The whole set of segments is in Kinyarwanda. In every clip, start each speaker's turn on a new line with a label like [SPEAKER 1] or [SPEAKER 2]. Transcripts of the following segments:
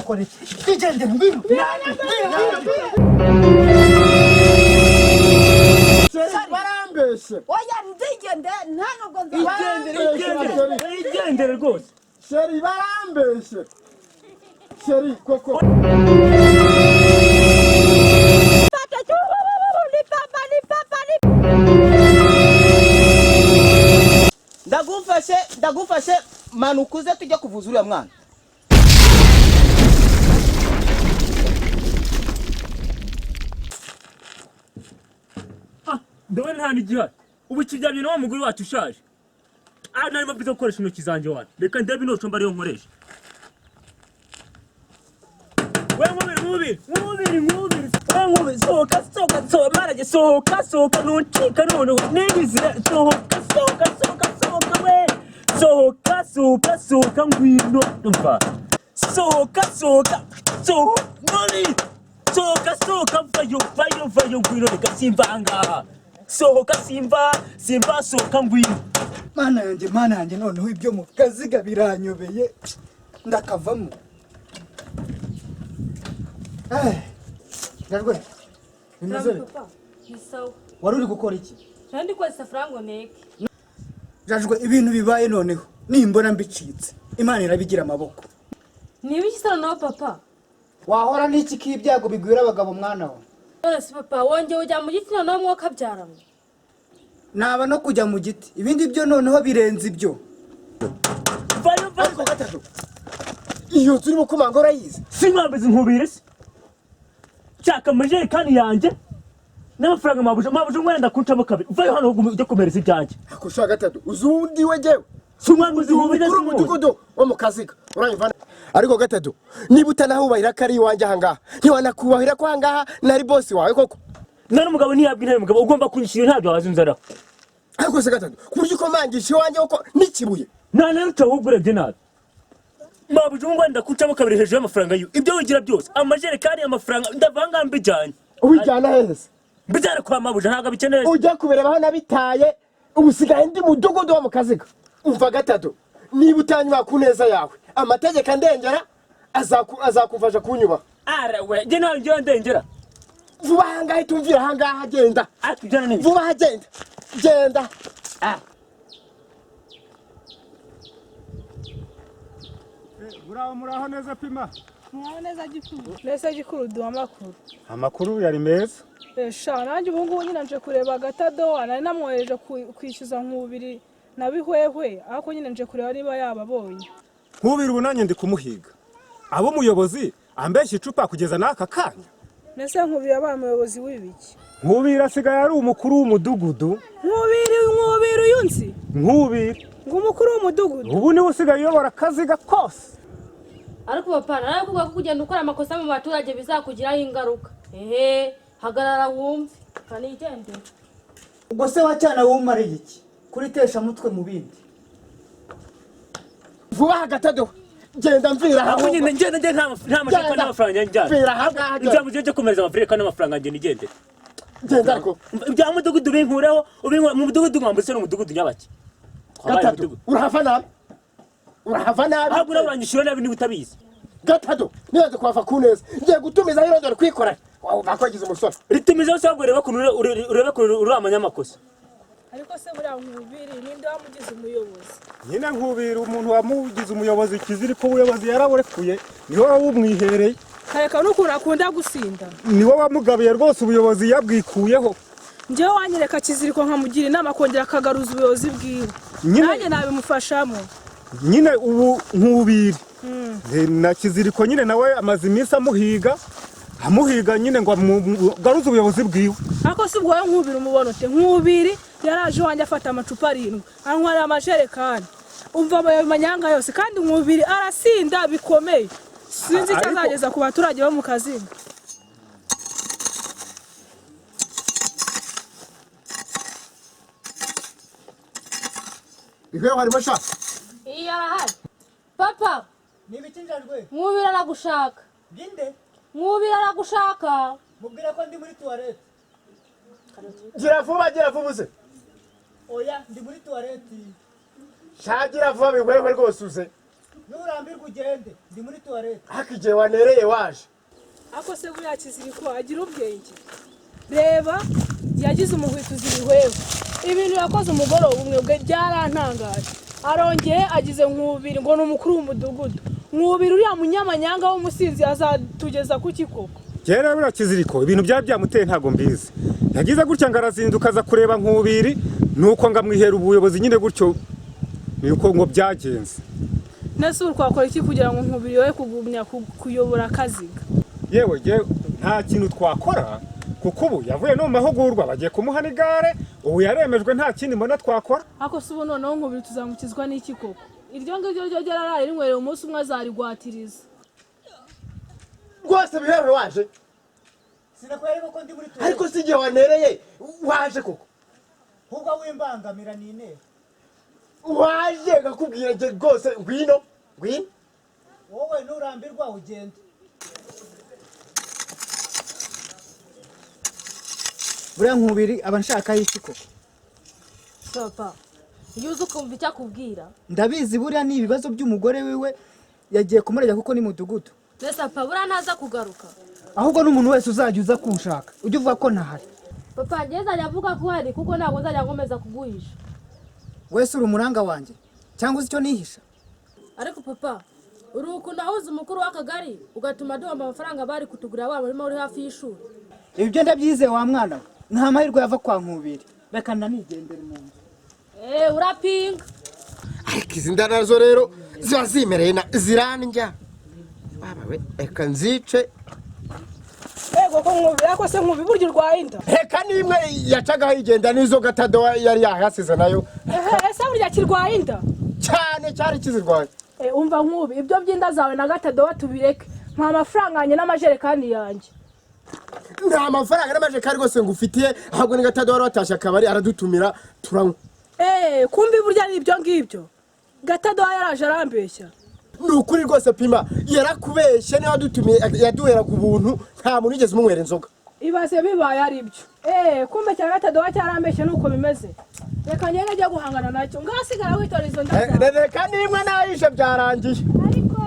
[SPEAKER 1] gukora iki? Igendere, ngwino, ngwino, ngwino. Barambeshye.
[SPEAKER 2] Oya, ndigende, nta nubwo nza.
[SPEAKER 3] Igendere, igendere, igendere rwose.
[SPEAKER 1] Chérie, barambeshye, chérie koko.
[SPEAKER 2] Ni papa, ni papa, ni
[SPEAKER 4] Ndagufashe, ndagufashe, manuka uze tujye kuvuza uriya mwana.
[SPEAKER 3] Ah, ndabona nta n'igihari. Ubu kiryamye na wa mugore wacu ushaje. Ah, narimo bwiza gukoresha intoki zanjye wana. Reka ndebe inoco mba ariyo nkoresha. We nkubiri, nkubiri, nkubiri, nkubiri, we nkubiri, sohoka, sohoka, sohoka, marage, sohoka, sohoka, ntuncika noneho n'ibizira, sohoka, sohoka, sohoka, sohoka, we sohoka, sohoka, sohoka, ngwino, umva, sohoka, sohoka, sohoka, nkubiri, sohoka, sohoka, vayo, vayo, vayo, ngwino, reka simva ahangaha, sohoka, simva, simva, sohoka, ngwino.
[SPEAKER 1] Mana yanjye, Mana yanjye, noneho ibyo mu kaziga biranyobeye, ndakavamo. Eh, Njajwe, bimeze bite?
[SPEAKER 5] Papa, ni sawa.
[SPEAKER 1] Wari uri gukora iki?
[SPEAKER 5] Nari ndi koza isafuriya ngo nteke.
[SPEAKER 1] Njajwe, ibintu bibaye noneho nimbona mbicitse, Imana irabigira amaboko.
[SPEAKER 5] Ni ibiki se noneho, papa?
[SPEAKER 1] Wahora n'iki ko ibyago bigwira abagabo, mwana we?
[SPEAKER 5] None se papa, wongeye ujya mu giti noneho mwokabyaramo?
[SPEAKER 1] Naba no kujya mu giti, ibindi byo noneho birenze ibyo.
[SPEAKER 3] Vayo, vayo.
[SPEAKER 1] Ariko gatatu, iyo nzu urimo komanga urayizi?
[SPEAKER 3] Sinkwambiza inkubiri se, nshaka amajerekani yanjye n'amafaranga. Mabuja, mabuja, umwenda kuncamo kabiri, vayo hano ujye kumereza ibyanjye.
[SPEAKER 1] Akusha gatatu, uzi undi we jyewe?
[SPEAKER 3] Si umwambuzi inkubiri?
[SPEAKER 1] Umukuru w'umudugudu wo mu Kaziga, uranyumva? Ariko gatatu, niba utanahubahira ko ari iwanjye ahangaha, ntiwanakubahira ko ahangaha nari bosi wawe koko?
[SPEAKER 3] Mwana, umugabo ntiyabwa intebe. Mugabo ugomba kunyishyura, ntabyo waza inzara.
[SPEAKER 1] Ariko se gatatu, ku buryo ukomangisha iwanjye koko n'ikibuye?
[SPEAKER 3] Nta naruca, ahubwo urebye nabi, mabuja, umwenda kuncamo kabiri hejuru y'amafaranga yiwe. Ibyo wigira byose, amajerekani, amafaranga, ndava ahangaha mbijyanye.
[SPEAKER 1] Ubijyana hehe se?
[SPEAKER 3] Mbijyane kwa mabuja, ntabwo abikeneye.
[SPEAKER 1] Ujya kubireba aho nabitaye, ubu usigaye ndi mudugudu wo mu Kaziga. Umva gatatu, niba utanyubaha ku neza yawe, amategeko andengera azakufasha kunyubaha.
[SPEAKER 3] Ara we, njye ntawe ngira ndengera.
[SPEAKER 1] Vuba ahangaha, itumvira ahangaha, genda.
[SPEAKER 3] Ariko ibyo ni
[SPEAKER 1] Vuba aha, genda, genda.
[SPEAKER 3] Ah.
[SPEAKER 6] Muraho, muraho neza, pima.
[SPEAKER 7] Muraho neza, gikuru. Mbese gikuru, duha amakuru.
[SPEAKER 6] Amakuru yari meza.
[SPEAKER 7] Sha, nanjye ubu ngubu nyine nje kureba agatadowa nari namwohereje kwishyuza Nkubiri na Bihwehwe, ariko nyine nje kureba niba yababonye.
[SPEAKER 6] Nkubiri ubu nanjye ndi kumuhiga, abo umuyobozi ambeshya icupa kugeza n'aka kanya.
[SPEAKER 7] Mbese Nkubiri yabaye umuyobozi w'ibiki?
[SPEAKER 6] Nkubiri asigaye ari umukuru w'umudugudu.
[SPEAKER 7] Nkubiri, Nkubiri uyu nzi?
[SPEAKER 6] Nkubiri.
[SPEAKER 7] Ngo umukuru w'umudugudu?
[SPEAKER 6] Ubu niwe usigaye uyobora Akaziga kose.
[SPEAKER 5] Ariko papa, nawe kuvuga ko kugenda ukora amakosa mu baturage bizakugiraho ingaruka. Ehe, hagarara wumve, kanigendere.
[SPEAKER 1] Ubwo se wa cyana wumariye iki kuri tesha mutwe mu bindi? Vuba aha gatatu, genda, mvira aha.
[SPEAKER 3] Ahubwo ngenda, ngenda, ngenda, nta majerekani n'amafaranga njyana.
[SPEAKER 1] Mvira aha ngaha, genda.
[SPEAKER 3] Ibya mujye kumereza amafaranga n'amafaranga njye nigendere.
[SPEAKER 1] Genda ariko.
[SPEAKER 3] Ibya mudugudu binkureho, ubinkure mu mudugudu, mwambutse n'umudugudu nyabaki. Twabaye
[SPEAKER 1] Gatatu,
[SPEAKER 3] umudugudu.
[SPEAKER 1] urahava nabi, urahava nabi.
[SPEAKER 3] Ahubwo nawe uranyishyura nabi niba utabizi.
[SPEAKER 1] Gatatu, niba kuhava ku neza, ngiye gutumizaho irondoro kwikorera bakwagize umusore.
[SPEAKER 3] Ritumizeho se ahubwo, urebe ukuntu urebe ukuntu uri amanyamakosa.
[SPEAKER 7] Ariko se buriya Nkubiri ninde wamugize umuyobozi?
[SPEAKER 6] Nyine Nkubiri, umuntu wamugize umuyobozi, Kiziriko, ubuyobozi yaraburekuye, niwe wabumwihereye.
[SPEAKER 7] Kareka n'ukuntu akunda gusinda.
[SPEAKER 6] Niwe wamugabiye rwose, ubuyobozi yabwikuyeho.
[SPEAKER 7] Njyewe wanyereka Kiziriko nkamugira inama, akongera akagaruza ubuyobozi bwiwe. Nanjye nabimufashamo.
[SPEAKER 6] Nyine ubu Nkubiri na Kiziriko nyine nawe amaze iminsi amuhiga, amuhiga nyine ngo amugaruze ubuyobozi bwiwe.
[SPEAKER 7] Ariko si ubwo wowe Nkubiri umubona ute? Nkubiri yaraje iwanjye afata amacupa arindwi, anywa amajerekani, umva ayo manyanga yose. Kandi Nkubiri arasinda bikomeye, sinzi icyo azageza ku baturage bo mu Kaziga.
[SPEAKER 1] Ihweho harimo sha?
[SPEAKER 5] Iyo, arahari papa.
[SPEAKER 1] Ni ibiki, Njajwe?
[SPEAKER 5] Nkubiri aragushaka.
[SPEAKER 1] Binde?
[SPEAKER 5] Nkubiri aragushaka.
[SPEAKER 1] Mubwira ko ndi muri toilette. Gira vuba, gira vuba uze. Oya, ndi muri toilette. Sha, gira vuba, Bihwehwe rwose, uze.
[SPEAKER 8] Nurambirwa ugende, ndi muri toilette.
[SPEAKER 1] Ariko igihe wanereye waje.
[SPEAKER 7] Ako se buriya Kiziriko agira ubwenge. Reba yagize umuhwituzi ibihweho. Ibintu yakoze umugoroba umwe bwe byarantangaje. Arongeye agize Nkubiri ngo ni umukuru w'umudugudu. Nkubiri uriya munyamanyanga w'umusinzi azatugeza ku kikoko.
[SPEAKER 6] Kera buriya Kiziriko ibintu byari byamuteye ntabwo mbizi. Yagize gutya ngo arazinduka aza kureba Nkubiri, nuko ngo amwihera ubuyobozi nyine gutyo, nuko ngo byagenze.
[SPEAKER 7] Nese ubu twakora iki kugira ngo Nkubiri yoye kugumya kuyobora Akaziga?
[SPEAKER 6] Yewe yewe nta kintu twakora kuko ubu yavuye no mu mahugurwa bagiye kumuha n'igare, ubu yaremejwe nta kindi mbona twakora.
[SPEAKER 7] Ako se ubu noneho Nkubiri tuzamukizwa n'iki koko? Iryo ngiryo ryo ryararaye rinywereye umunsi umwe azarigwatiriza.
[SPEAKER 1] Rwose bihehe waje.
[SPEAKER 8] Sinakwereka ko ndi muri toilette.
[SPEAKER 1] Ariko si igihe wanereye waje koko.
[SPEAKER 8] Ahubwo wimbangamira ni inteko.
[SPEAKER 1] Waje ngakubwira nje rwose ngwino ngwino.
[SPEAKER 8] Wowe nurambirwa ugende. Buriya Nkubiri aba nshaka y'iki koko?
[SPEAKER 5] Papa, iyo uzi ukumva icyo akubwira.
[SPEAKER 8] Ndabizi buriya ni ibibazo by'umugore wiwe yagiye kumurega kuko ni mudugudu.
[SPEAKER 5] Mbese papa buriya ntaza kugaruka.
[SPEAKER 8] Ahubwo n'umuntu wese uzajya uza kunshaka ujye uvuga ko ntahari.
[SPEAKER 5] Papa njye nzajya avuga ko uhari kuko ntabwo nzajya nkomeza kuguhisha.
[SPEAKER 8] Wese uri umuranga wanjye cyangwa uzi icyo nihisha?
[SPEAKER 5] Ariko papa uri ukuntu ahuza umukuru w'akagari ugatuma duhomba amafaranga bari kutugurira wa murima uri hafi y'ishuri.
[SPEAKER 8] Ibyo ndabyizeye wa mwana we, nta mahirwe yava kwa Nkubiri. Reka nanigendere mu nzu.
[SPEAKER 5] Urapinga.
[SPEAKER 1] Ariko izi nda nazo rero ziba zimereye na zirandya. Baba we reka nzice.
[SPEAKER 7] Ego ko Nkubiri, ariko se Nkubiri burya urwaye inda?
[SPEAKER 1] Reka n'imwe yacagaho igenda n'izo Gatadowa yari yahasize nayo.
[SPEAKER 7] Ese burya kirwaye inda?
[SPEAKER 1] Cyane cyari kizirwaye.
[SPEAKER 7] Umva Nkubi, ibyo by'inda zawe na Gatadowa tubireke. Nta mafaranga yanjye n'amajerekani yanjye.
[SPEAKER 1] Nta mafaranga n'amajerekani rwose ngufitiye, ahubwo ni Gatadowa wari watashye akabari aradutumira turanywa.
[SPEAKER 7] Kumbi burya ni ibyo ngibyo. Gatadowa yaraje arambeshya.
[SPEAKER 1] Ni ukuri rwose Pima, yarakubeshye niba yadutumiye yaduhera ku buntu, nta muntu wigeze umunywera inzoga.
[SPEAKER 7] Ibaze bibaye ari byo. Kumbe cya Gatadowa cyarambeshye nuko bimeze. Reka ngende njye guhangana nacyo. Ngasigara witora izo nda zawe.
[SPEAKER 1] Reka nimwe nayishe byarangiye.
[SPEAKER 7] Ariko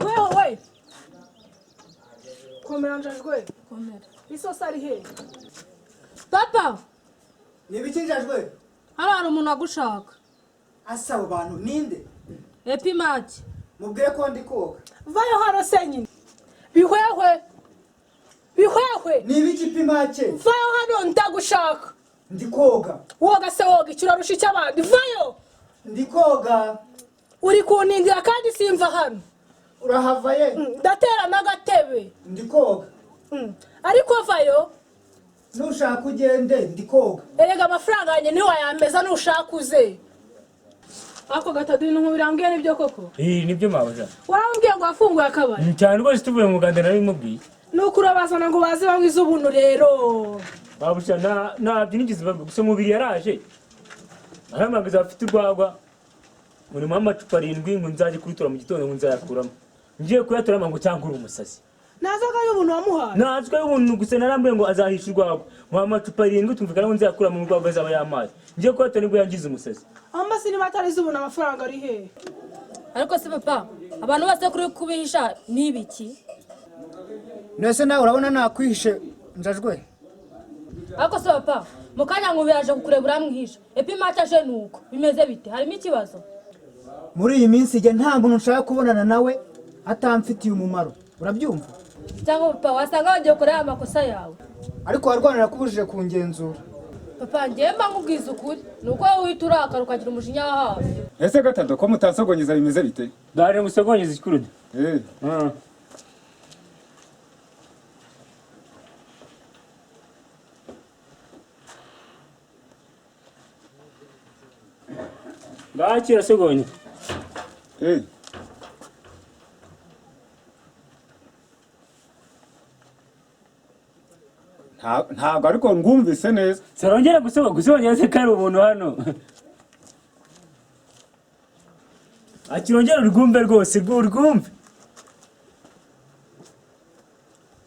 [SPEAKER 7] wewe we. Komera njajwe.
[SPEAKER 5] Komera.
[SPEAKER 7] Isosi ari he?
[SPEAKER 5] Papa.
[SPEAKER 8] Ni ibiki njajwe?
[SPEAKER 5] Hano hari umuntu agushaka.
[SPEAKER 8] Asa abo bantu ninde?
[SPEAKER 5] Epimaki.
[SPEAKER 8] Mubwire ko ndi koga.
[SPEAKER 7] Vayo hano se nyine. Bihwehwe. Bihwehwe.
[SPEAKER 8] Ni ibiki Pimake?
[SPEAKER 7] Vayo hano ndagushaka.
[SPEAKER 8] Ndi koga.
[SPEAKER 7] Woga se woga ikirarusha icy'abandi. Vayo.
[SPEAKER 8] Ndi koga.
[SPEAKER 7] Uri kuntindira kandi simva hano.
[SPEAKER 8] Urahava ye?
[SPEAKER 7] Ndatera n'agatebe.
[SPEAKER 8] Ndi koga.
[SPEAKER 7] Ariko vayo.
[SPEAKER 8] Nushaka ugende ndi koga.
[SPEAKER 7] Erega amafaranga yanjye ntiwayameza nushaka uze. Ako Gatadu Nkubiri ambwiye nibyo koko?
[SPEAKER 3] Nibyo mabuja.
[SPEAKER 7] Warambwiye ngo wafunguye akabari.
[SPEAKER 3] Cyane rwose tuvuye mu Rwanda narabimubwiye.
[SPEAKER 7] Nuko urabazana ngo baze banywe iz'ubuntu rero.
[SPEAKER 3] Mabuja ntabyo nigeze mbabwira gusa Nkubiri yaraje. Arampamagaza afite urwagwa. Ngo amacupa 7 ngo nzajye kubitora mu gitondo ngo nzayakuramo. Ngiye kuyatoramo ngo cyangwa uri umusazi.
[SPEAKER 7] Nazoga y'ubuntu wamuhaye.
[SPEAKER 3] Nazwe y'ubuntu gusa narambwiye ngo azahisha urwagwa. Mu amacupa 7 tumvikana ngo nzayakuramo mu rwagwa azaba y'amazi. Ngiye kuyatora nibwo yangize umusazi.
[SPEAKER 7] Amasi niba atari iz'ubuntu amafaranga ari he?
[SPEAKER 5] Ariko se papa, abantu bose kuri kubihisha ni ibiki?
[SPEAKER 8] Nese nawe urabona nakwihishe njajwe.
[SPEAKER 5] Ariko se papa, mu kanya Nkubiri aje kukureba uramwihisha. Epimaki aje nuko bimeze bite? Harimo ikibazo?
[SPEAKER 8] Muri iyi minsi jye nta muntu nshaka kubonana nawe atamfitiye umumaro. Urabyumva?
[SPEAKER 5] Cyangwa papa wasanga bagiye kureba amakosa yawe.
[SPEAKER 8] Ariko warwanira kubujije kungenzura.
[SPEAKER 5] Papa njye mba nkubwiza ukuri, nuko wowe uhita urakara ukagira umujinya wa hafi.
[SPEAKER 6] Ese Gatado ko mutansogongeza bimeze bite?
[SPEAKER 3] Ndaje ngusogongeza ikikurude. Ngakira sogonye.
[SPEAKER 6] Ntabwo ariko ngumvise neza.
[SPEAKER 3] Sarongera gusogongeza se kari ubuntu hano. Akirongera urwumve rwose, urwumve.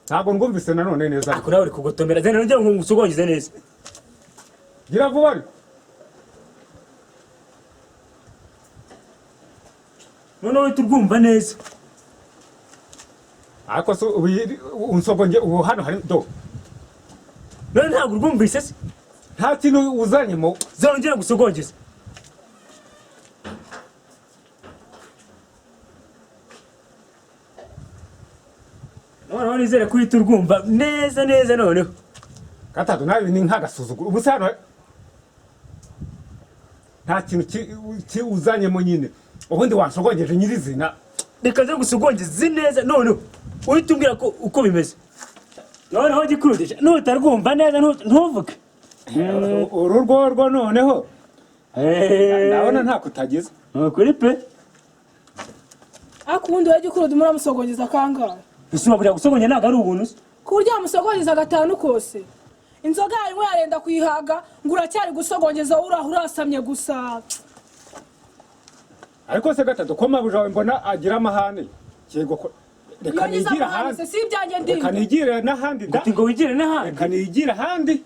[SPEAKER 6] Ntabwo ngumvise nanone neza.
[SPEAKER 3] Ako nawe uri kugotomera, zana nongere ngusogongeze neza.
[SPEAKER 6] Gira vuba ariko.
[SPEAKER 3] Noneho uhita urwumva neza.
[SPEAKER 6] Ariko se ubu unsogonge ubu hano hari do.
[SPEAKER 3] None ntabwo urwumvise se?
[SPEAKER 6] Nta kintu uzanyemo.
[SPEAKER 3] Zongera gusogongeza. Noneho nizere ko uhita urwumva neza neza noneho.
[SPEAKER 6] Gatatu, nawe ni nk'agasuzuguro. Ubu se hano nta kintu uzanyemo nyine, ubundi wanshogongeje nyirizina.
[SPEAKER 3] Reka nze gusogongeze neza, noneho uhita umbwira ko uko bimeze. Noneho gikurudisha, nutarwumva neza ntuvuge.
[SPEAKER 6] Uru rworwo noneho ndabona nta kutagize.
[SPEAKER 3] Ni ukuri pe.
[SPEAKER 7] Ariko ubundi wowe Gikurudu muramusogongeza kangahe?
[SPEAKER 3] Ese kujya gusogongera ntabwo ari ubuntu se?
[SPEAKER 7] Ku buryo wamusogongeza gatanu kose, inzoga yawe yarenda kuyihaga ngo uracyari gusogongeza, wowe uraho urasamye gusa.
[SPEAKER 6] Ariko se Gatatu, ko mabuja wawe mbona agira amahane, yego ko reka
[SPEAKER 7] Iyo ngize
[SPEAKER 6] nigire
[SPEAKER 7] amahane
[SPEAKER 6] ahandi.
[SPEAKER 7] se si ibyanjye
[SPEAKER 6] Reka
[SPEAKER 7] ndinda.
[SPEAKER 6] nigire n'ahandi da.
[SPEAKER 3] Ngo wigire n'ahandi.
[SPEAKER 6] Reka nigire ahandi.